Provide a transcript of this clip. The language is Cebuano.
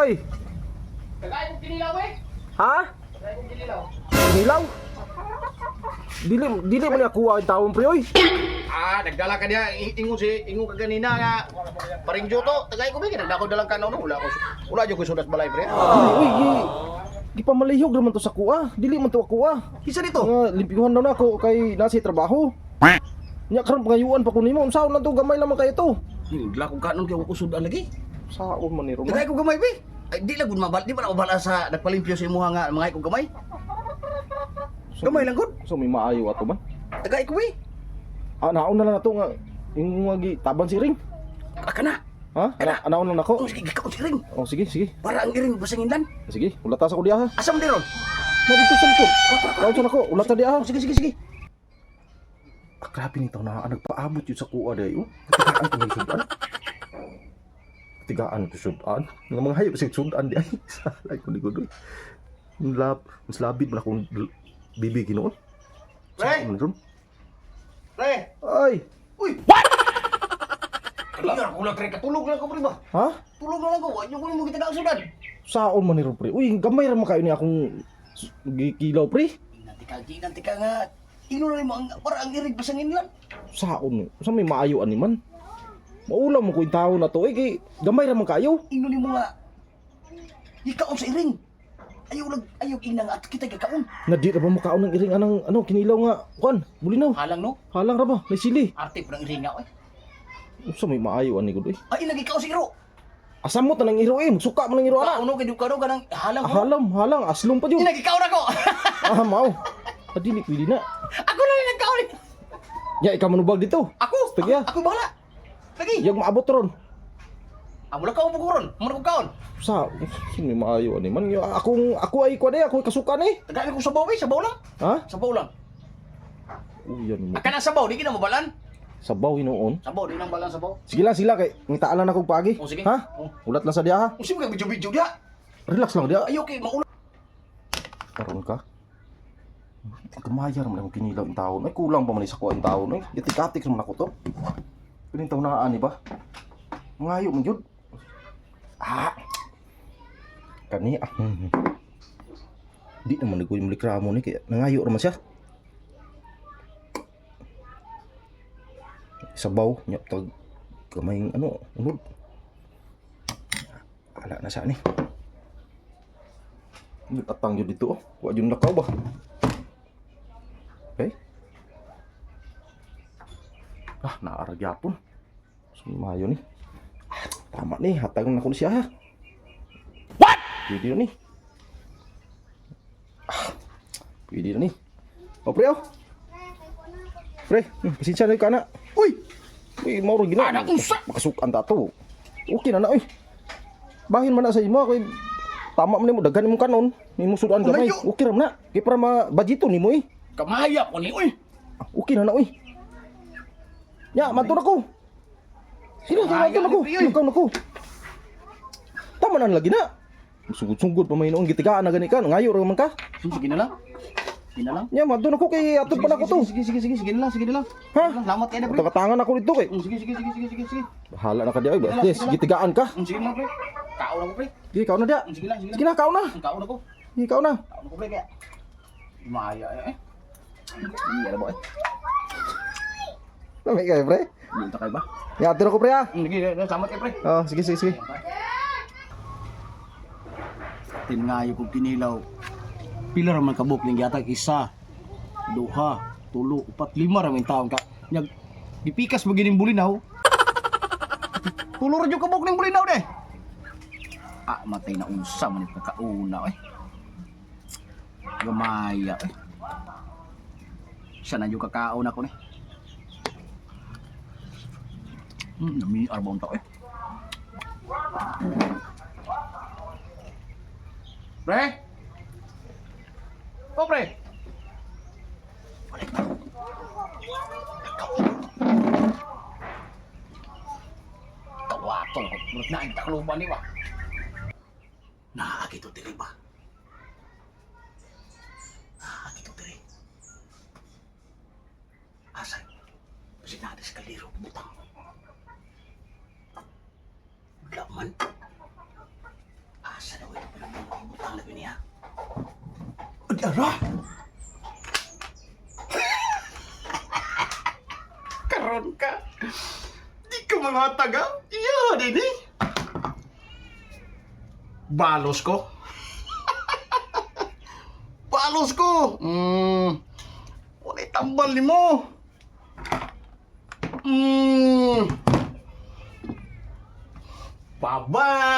Oy! Tagay kong kinilaw eh. Ha? Tagay kong kinilaw. Nilaw? Dili dili man ako ang taon, pre, oy. Ah, nagdala ka niya. Ingon si ingon ka ganina nga paring joto. Tagay ko ba nagdala ko dalang kanaw no. Wala ko. Wala jud ko sudas balay, pre. Dili, oy, gipamalihog raman to sa kuha. Dili man to ako ah. Kisa dito. Nga limpyuhan daw na ako kay nasa trabaho. Nya karon pangayuan pa ko nimo. Unsaon na to, gamay lamang kayo to. Nagdala ko kanon kay ko sudan lagi. Saon man ni Roma. Tagay ko gamay be. Ay, di lang gud mabal, di ba na mabala sa nagpalimpyo sa imuha nga mga ko gamay. Gamay lang gud. So may maayo ato man. Tagay ko be. Ah, naon na lang ato nga yung mga gi taban si ring. Aka na. Ha? Anaon lang nako. Oh, sige, gikaon si ring. Oh, sige, sige. Para ang iring basang inlan. Sige, ulata sa ko diha ha. Asam di ron? Na dito sa likod. Naon sa nako, ulata diha ha. Oh, sige, sige, sige. Ah, grabe nito na nagpaabot yun sa kuha dayo. Tigaan ko ng sudan. Tigaan ko sudan. Nga mga hayop sa sudan di ay. Salay ko ni Godoy. Lab, mas labid man akong bibig ginoon. Pre! Sa Pre! Ay! Uy! What? Kanina ako lang pre, katulog lang ko pre ba? Ha? Tulog na lang ko, wala ko mo kita ang sudan. Saon man ni ron, pre. Uy, gamay ra man kayo ni akong gikilaw, pre. Ginanti ka nga. Ino na mo ang para ang irig basangin lang. Saon ni. Sa may maayo ani man. Maulam mo ko yung tao na to. Eh, kay gamay ra man kayo. Ino ni mo nga. Ikaon sa iring. Ayaw lang, ayaw ina nga at kita gakaon. Nga di ra ba makaon ng iring anang ano kinilaw nga kuan, bulinaw. Halang no, Halang ra ba? May sili. arte pa ng iring nga oy. Sa may maayo ani gud eh. Ay nagikaon sa iro. Asam mo tanang iro eh, magsuka man ang iro ana. Kauno kay dukano kanang halang ko. Halam, halang, aslong pa jud. Ina gikaon ako. Ah, mao. Ah, dili pwede na. Ako na lang nagkaon. Ya ikaw manubag dito. Ako, Sige. ako, ako bahala. Lagi. Yag maabot ron. Amo lang kaon bukuron, amo na kong kaon. Sa may maayo ani man. Yo, akong ako ay kuan eh, ako ay kasukan eh. Tagaan ko sabaw eh, sabaw lang. Ha? Sabaw lang. Uyan mo. Akan ang sabaw, di kita mabalan. Sabaw hinuon. Sabaw, di nang balan sabaw. Sige lang sila kay ngitaan lang akong paagi. Oh, sige. Ha? Oh. Ulat lang sa diha ha. Usi mo kay bidyo-bidyo diha. Relax lang diha. Ayaw kay maula. Karon ka. Kamayar man akong kinilaw yung taon. Ay, kulang pa man sa kuha yung taon. Ay, yatik-atik naman ako to. Pining taon na ani ba? Ngayo man yun. Ah! Kani ah. Di naman nagkuhin muli kramo ni kaya nangayo naman siya. Sabaw, nyap tag kamay ano, unod. Ala na sa ni. Atang yun dito oh. Wa yun lakaw ba? Okay. Ah, naara gyapon. So, maayo ni. Ah, tama ni, hatag na ko ni siya ha. What? Pwede na ni. Ah, pwede na ni. Oh, pre, oh. Pre, pasensya na ka na. Uy, Uy, mauro gina. Anak, unsa? Makasukan ta to. Okay na na, oy. Bahin man na sa imo kay tama man nimo daghan imong kanon, nimo sudan gamay. Ulayo. Okay ra man na. Kay para ma budgeto nimo eh. Kamaya ko ni uy. Ah, okay na na oy. Ya, madto na ko. Sino Kamaya madto na ko? ni Priyoy. Lukaw na ko. Tama na lagi na. Sugod-sugod pa may noong gitigaan na gani ka, ngayo ra man ka. Sige na lang. Sige na lang. Nya, madto na ko kay atod pa na ko to. Sige, sige, sige, sige na lang, sige na lang. Ha? Salamat kayo na pre. Tangatangan ako dito kay. Sige, sige, sige, sige, sige, sige. Bahala na ka di oy. Yes, gitigaan ka. Sige na lang pre. Kaon ako pre. Sige, kaon na dia. Sige lang, sige Sige lang. na, kaon na. Kaon ako. Sige, kaon na. Kaon ako pre kaya. Maya eh. Iya na ba eh. Lami kayo, pre. Hindi ta kayo ba? Ya, tiro ko pre ah. Sige, salamat kayo pre. Oh, sige, sige, sige. Tingayo kong kinilaw. Pila ra man kabuk ning gihatag isa, duha, tulo, upat, lima ra man taon ka. Nyag gipikas mo gining bulinaw. Tulo ra jud kabuk ning bulinaw de. Ah, matay na unsa man ni pagkauna eh. Gamaya eh. Siya na yung kakaon ako ni. Nami arbong tao eh. Pre? Oh, pre. Balik na. Kawato ako. Murag na ang takluban ni ba? Naakito diri ba? Naakito diri. Asa? Kasi natin sa kaliro. Butang. Wala man. Asa? Ara. Karon ka. Di ka mga taga. Iya, dini. Balos ko. Balos ko. Wala'y tambal ni mo. Bye-bye.